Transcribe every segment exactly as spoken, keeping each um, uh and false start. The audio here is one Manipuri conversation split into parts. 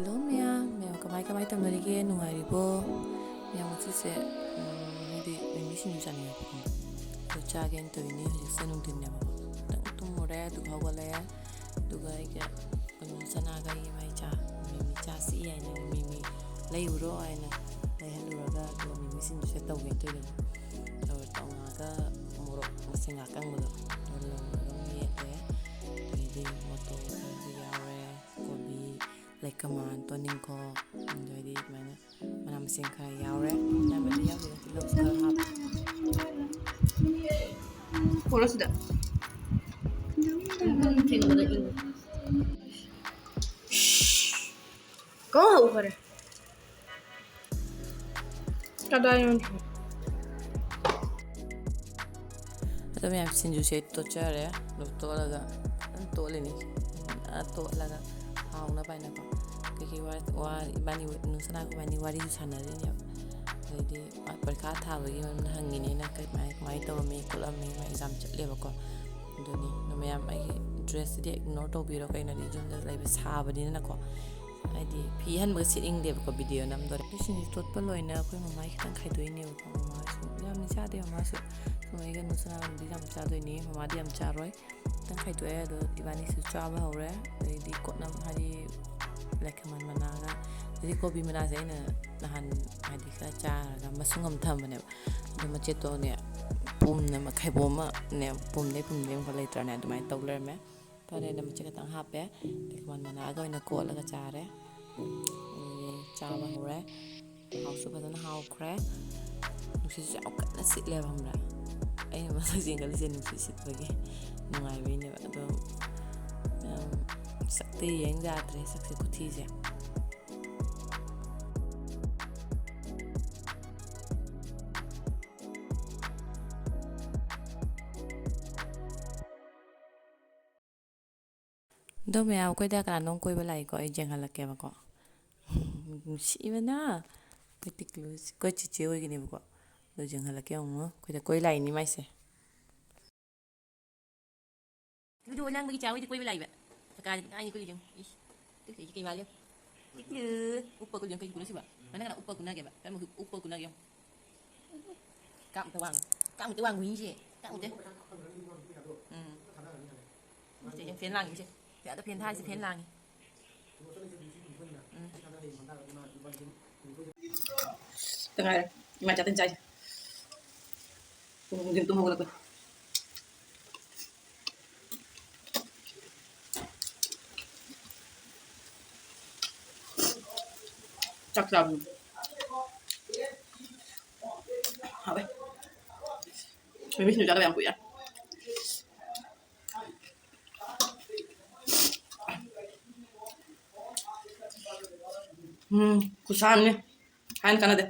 ꯍꯜꯂꯣ ꯃꯌꯥꯝ, ꯃꯌꯥꯝ ꯀꯃꯥꯏ ꯀꯃꯥꯏ ꯇꯧꯅꯔꯤꯒꯦ? ꯅꯨꯡꯉꯥꯏꯔꯤꯕꯣ? ꯃꯌꯥꯝ ꯉꯁꯤꯁꯦ, ꯎꯝ, ꯍꯥꯏꯗꯤ ꯃꯤꯃꯤ ꯁꯤꯡꯖꯨ ꯆꯥꯅꯤꯡꯉꯛꯄꯀꯣ꯫ ꯑꯗꯣ ꯆꯥꯒꯦꯅ ꯇꯧꯔꯤꯅꯤ꯫ ꯍꯧꯖꯤꯛꯁꯦ ꯅꯨꯡꯊꯤꯟꯅꯦꯕꯀꯣ꯫ ꯈꯤꯇꯪ ꯇꯨꯝꯃꯨꯔꯦ, ꯑꯗꯨꯒ ꯍꯧꯒꯠꯂꯛꯑꯦ꯫ ꯑꯗꯨꯒ ꯑꯩꯒ ꯀꯩꯅꯣ ꯆꯅꯥꯒ ꯑꯩꯒ ꯃꯥꯏ ꯆꯥ, ꯃꯤꯃꯤ ꯆꯥꯁꯤ ꯍꯥꯏꯅ ꯃꯤꯃꯤ ꯂꯩꯔꯨꯔꯣ ꯍꯥꯏꯅ ꯂꯩꯍꯜꯂꯨꯔꯒ, ꯑꯗꯨꯒ ꯃꯤꯃꯤ ꯁꯤꯡꯖꯨꯁꯦ ꯇꯧꯒꯦꯅ ꯇꯧꯔꯤꯅꯦꯕ꯫ ꯇꯧꯔ ꯇꯧꯉꯥꯒ ꯃꯣꯔꯣꯛ ꯃꯁꯤꯡ ꯑꯀꯪꯕꯗꯣ ꯑꯗꯨ ꯂꯧꯔꯒ ꯃꯦꯠꯂꯦ꯫ ꯑꯗꯒꯤꯗꯤ ꯃꯣꯇꯣꯔ ꯈꯔꯁꯨ ꯌꯥꯎꯔꯦ꯫ ꯀꯣꯕꯤ, ꯂꯩꯀꯃꯥꯟ, ꯇꯣꯅꯤꯡꯈꯣꯛ, ꯑꯗꯩꯗꯤ ꯑꯗꯨꯃꯥꯏꯅ ꯃꯅꯥ ꯃꯁꯤꯡ ꯈꯔ ꯌꯥꯎꯔꯦ꯫ ꯌꯥꯝꯅꯗꯤ ꯌꯥꯎꯗꯦ, ꯇꯤꯜꯍꯧꯁꯨ ꯈꯔ ꯍꯥꯞꯄꯦ꯫ ꯄꯨꯔꯛꯑꯣ ꯁꯤꯗ꯫ ꯀꯃꯥꯏ ꯍꯧꯈꯔꯦ? ꯀꯗꯥꯏꯅꯣ? ꯑꯗꯣ ꯃꯌꯥꯝ, ꯁꯤꯡꯖꯨꯁꯦ ꯇꯣꯠꯆꯔꯦ꯫ ꯑꯗꯨ ꯇꯣꯠꯂꯒ ꯑꯗꯨꯝ ꯇꯣꯠꯂꯤꯅꯤ꯫ ꯑ, ꯇꯣꯠꯂꯒ ꯍꯥꯎꯅꯕ ꯍꯥꯏꯅꯀꯣ꯫ ꯀꯩꯀꯩ ꯋꯥ, ꯋꯥ ꯏꯕꯥꯅꯤ, ꯅꯨꯡꯁꯅꯥꯒ ꯏꯕꯥꯅꯤ ꯋꯥꯔꯤꯁꯨ ꯁꯥꯟꯅꯔꯤꯅꯦꯕ꯫ ꯑꯗꯩꯗꯤ ꯃꯥ ꯄꯔꯤꯈꯥ ꯊꯥꯕꯒꯤ ꯃꯔꯝꯗ ꯍꯪꯉꯤꯅꯦ, "ꯅꯪ ꯀꯃꯥꯏ, ꯀꯃꯥꯏꯅ ꯇꯧꯔꯝꯃꯤ ꯈꯣꯠꯂꯝꯃꯤ?" ꯃꯥ ꯑꯦꯛꯖꯥꯝ ꯆꯠꯂꯦꯕꯀꯣ꯫ ꯑꯗꯨꯅꯤ, ꯑꯗꯣ ꯃꯌꯥꯝ ꯑꯩꯒꯤ ꯗ꯭ꯔꯦꯁꯁꯤꯗꯤ ꯏꯒꯅꯣꯔ ꯇꯧꯕꯤꯔꯣ, ꯀꯩꯅꯣꯗꯤ ꯌꯨꯝꯗ ꯂꯩꯕ ꯁꯥꯕꯅꯤꯅꯀꯣ꯫ ꯍꯥꯏꯗꯤ ꯐꯤ ꯑꯍꯟꯕꯒ ꯁꯦꯠꯅꯤꯡꯗꯦꯕꯀꯣ, ꯚꯤꯗꯤꯑꯣ ꯅꯝꯗꯣꯔꯦ꯫ ꯁꯤꯡꯖꯨ ꯇꯣꯠꯄ ꯂꯣꯏꯅ ꯑꯩꯈꯣꯏ ꯃꯃꯥꯒꯤ ꯈꯤꯇꯪ ꯈꯥꯏꯗꯣꯛꯏꯅꯦꯕꯀꯣ꯫ ꯃꯃꯥꯁꯨ ꯌꯥꯝꯅ ꯆꯥꯗꯦ꯫ ꯃꯃꯥꯁꯨ ꯁꯨꯝ ꯑꯩꯒ ꯅꯨꯡꯁꯅꯥꯒꯗꯤ ꯌꯥꯝ ꯆꯥꯗꯣꯏꯅꯤ, ꯃꯃꯥꯗꯤ ꯌꯥꯝ ꯆꯥꯔꯣꯏ꯫ ꯈꯤꯇꯪ ꯈꯥꯏꯗꯣꯛꯑꯦ꯫ ꯑꯗꯣ ꯏꯕꯥꯅꯤꯁꯨ ꯆꯥꯕ ꯍꯧꯔꯦ꯫ ꯑꯗꯩꯗꯤ ꯀꯣꯠꯅꯝ, ꯍꯥꯏꯗꯤ ꯂꯩꯈꯃꯟ ꯃꯅꯥꯒ, ꯑꯗꯩꯗꯤ ꯀꯣꯕꯤ ꯃꯅꯥꯁꯦ ꯑꯩꯅ ꯅꯍꯥꯟ ꯍꯥꯏꯗꯤ ꯈꯔ ꯆꯥꯔꯒ ꯃꯁꯨꯡ ꯑꯃ ꯊꯝꯕꯅꯦꯕ꯫ ꯑꯗꯣ ꯃꯆꯦꯠꯇꯣꯅꯦ ꯄꯨꯝꯅ ꯃꯈꯩꯕꯣ ꯑꯃꯅꯦ, ꯄꯨꯝꯗꯩ ꯄꯨꯝꯗꯩ ꯑꯃꯈꯛ ꯂꯩꯇ꯭ꯔꯅꯦ, ꯑꯗꯨꯃꯥꯏꯅ ꯇꯧ ꯂꯩꯔꯝꯃꯦ꯫ ꯐꯔꯦꯅ ꯃꯆꯦꯠ ꯈꯛꯇꯪ ꯍꯥꯞꯄꯦ꯫ ꯂꯩꯈꯃꯟ ꯃꯅꯥꯒ ꯑꯣꯏꯅ ꯀꯣꯠꯂꯒ ꯆꯥꯔꯦ꯫ ꯑꯗꯨꯗꯤ ꯆꯥꯕ ꯍꯧꯔꯦ꯫ ꯍꯥꯎꯁꯨ ꯐꯖꯅ ꯍꯥꯎꯈ꯭ꯔꯦ꯫ ꯅꯨꯡꯁꯤꯠꯁꯨ ꯌꯥꯝ ꯀꯟꯅ ꯁꯤꯠꯂꯦꯕ, ꯈꯪꯕ꯭ꯔꯥ? ꯑꯩꯅ ꯃꯁꯛ ꯌꯦꯡꯈꯠꯂꯤꯁꯦ ꯅꯨꯡꯁꯤꯠ ꯁꯤꯠꯄꯒꯤ ꯅꯨꯡꯉꯥꯏꯕꯩꯅꯦꯕ꯫ ꯑꯗꯣ, ꯌꯥꯝ ꯁꯛꯇꯤ ꯌꯦꯡ ꯌꯥꯗ꯭ꯔꯦ, ꯁꯛꯁꯦ ꯈꯨꯊꯤꯁꯦ꯫ ꯑꯗꯣ ꯃꯌꯥꯝ, ꯑꯩꯈꯣꯏꯗ ꯀꯅꯥꯅꯣꯝ ꯀꯣꯏꯕ ꯂꯥꯛꯏꯀꯣ, ꯑꯩ ꯌꯦꯡꯍꯜꯂꯛꯀꯦꯕꯀꯣ꯫ ꯅꯨꯡꯁꯤꯕꯅ꯫ ꯑꯩꯈꯣꯏ ꯇꯤꯀꯂꯨ, ꯑꯩꯈꯣꯏ ꯆꯤꯆꯦ ꯑꯣꯏꯒꯅꯦꯕꯀꯣ꯫ ꯑꯗꯣ ꯌꯦꯡꯍꯜꯂꯛꯀꯦ ꯑꯃꯨꯛ꯫ ꯑꯩꯈꯣꯏꯗ ꯀꯣꯏ ꯂꯥꯛꯏꯅꯤ ꯃꯥꯏꯁꯦ꯫ ꯂꯨꯗꯣ ꯂꯥꯡꯕꯒꯤ ꯆꯥꯎꯋꯤꯗꯤ ꯀꯣꯏꯕ ꯂꯥꯛꯏꯕ꯫ ꯀꯀꯥꯗꯤ ꯀꯥꯏꯅꯤ ꯀꯣꯏꯔꯤꯗꯣ꯫ ꯏꯁ, ꯇꯨ ꯀꯩꯒꯤ ꯀꯩ ꯃꯥꯜꯂꯦ? ꯎꯄ ꯀꯨꯟ ꯌꯥꯡꯈꯩ ꯀꯨꯟ ꯁꯤꯕ? ꯅꯪ ꯀꯅꯥ ꯎꯄ ꯀꯨꯟꯅꯒꯦꯕ? ꯀꯔꯝꯕ ꯎꯄ ꯀꯨꯟꯅꯒꯦ? ꯀꯥꯡ ꯑꯝꯇ ꯋꯥꯡꯉꯨ꯫ ꯀꯥꯡ ꯑꯝꯇ ꯋꯥꯡꯉꯨ ꯌꯦꯡꯁꯦ꯫ ꯀꯥꯡ ꯑꯝꯇ꯫ ꯎꯝ꯫ ꯁꯦ, ꯌꯦꯡ ꯐꯦꯟ ꯂꯥꯡꯉꯤ ꯁꯦ꯫ ꯁꯦ, ꯑꯗ ꯐꯦꯟ ꯊꯥꯔꯤꯁꯦ ꯐꯦꯟ ꯂꯥꯡꯉꯤ꯫ ꯎꯝ꯫ ꯇ ꯉꯥꯏꯔꯦ꯫ ꯏꯃꯥ ꯆꯥꯇꯟ ꯆꯥꯏꯁꯦ꯫ ꯄꯨꯡ ꯅꯨꯡꯊꯤꯟ ꯇꯨꯝ ꯍꯧꯒꯠꯂꯛꯄ꯫ ꯆꯥꯛ ꯆꯥꯕ꯫ ꯍꯥꯎꯋꯦ꯫ ꯃꯤꯃꯤ ꯁꯤꯡꯖꯨ ꯆꯥꯗꯕ ꯌꯥꯝ ꯀꯨꯏꯔꯦ꯫ ꯎꯝ, ꯈꯨꯠꯁꯥ ꯑꯃꯅꯤ꯫ ꯍꯥꯏꯅ ꯀꯥꯟꯅꯗꯦ꯫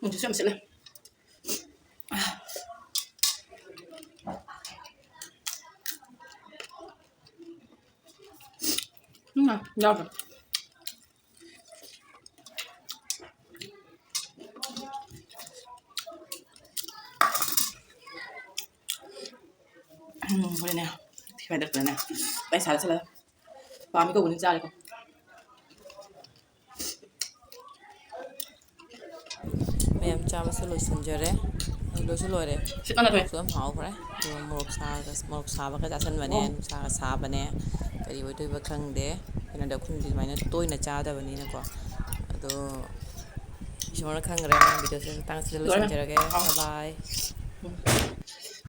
ꯅꯨꯡꯁꯤꯠꯁꯨ ꯌꯥꯝ ꯁꯤꯠꯂꯦ꯫ ꯎꯝ, ꯌꯥꯎꯗ꯭ꯔꯦ꯫ ꯎꯝ, ꯍꯣꯔꯦꯟꯅꯦ꯫ ꯁꯤ ꯁ꯭ꯋꯥꯏꯗ ꯐꯖꯅ ꯂꯣꯏ ꯁꯥꯔ ꯆꯠꯂꯒ ꯄꯥꯝꯃꯤ ꯀꯧꯕꯅꯤ ꯆꯥꯔꯦꯀꯣ꯫ ꯃꯌꯥꯝ ꯆꯥꯕꯁꯨ ꯂꯣꯏꯁꯤꯟꯖꯔꯦ꯫ ꯑꯩ ꯂꯣꯏꯁꯨ ꯂꯣꯏꯔꯦ꯫ ꯁꯤꯠ ꯅꯥꯟꯅ ꯊꯣꯛꯑꯦ꯫ ꯆꯥꯛꯁꯨ ꯌꯥꯝ ꯍꯥꯎꯈ꯭ꯔꯦ꯫ ꯑꯗꯨꯒ ꯃꯣꯔꯣꯛ ꯁꯥꯒ-, ꯃꯣꯔꯣꯛ ꯁꯥꯕꯒ ꯆꯥꯁꯤꯟꯕꯅꯦ꯫ ꯑꯣ꯫ ꯅꯨꯡꯁꯥꯒ ꯁꯥꯕꯅꯦ꯫ ꯀꯔꯤ ꯑꯣꯏꯗꯣꯏꯕ ꯈꯪꯗꯦ꯫ ꯀꯩꯅꯣꯗꯤ ꯑꯩꯈꯣꯏꯅꯗꯤ ꯑꯗꯨꯃꯥꯏꯅ ꯇꯣꯏꯅ ꯆꯥꯗꯕꯅꯤꯅꯀꯣ꯫ ꯑꯗꯣ ꯏꯁꯣꯔꯅ ꯈꯪꯈ꯭ꯔꯦ꯫ ꯅꯪ ꯚꯤꯗꯤꯑꯣꯁꯦ ꯃꯇꯥꯡꯁꯤꯗ ꯂꯣꯏꯔꯦ꯫ ꯂꯣꯏꯁꯤꯟꯖꯔꯒꯦ꯫ ꯑꯥ꯫ Bye bye꯫ ꯎꯝ꯫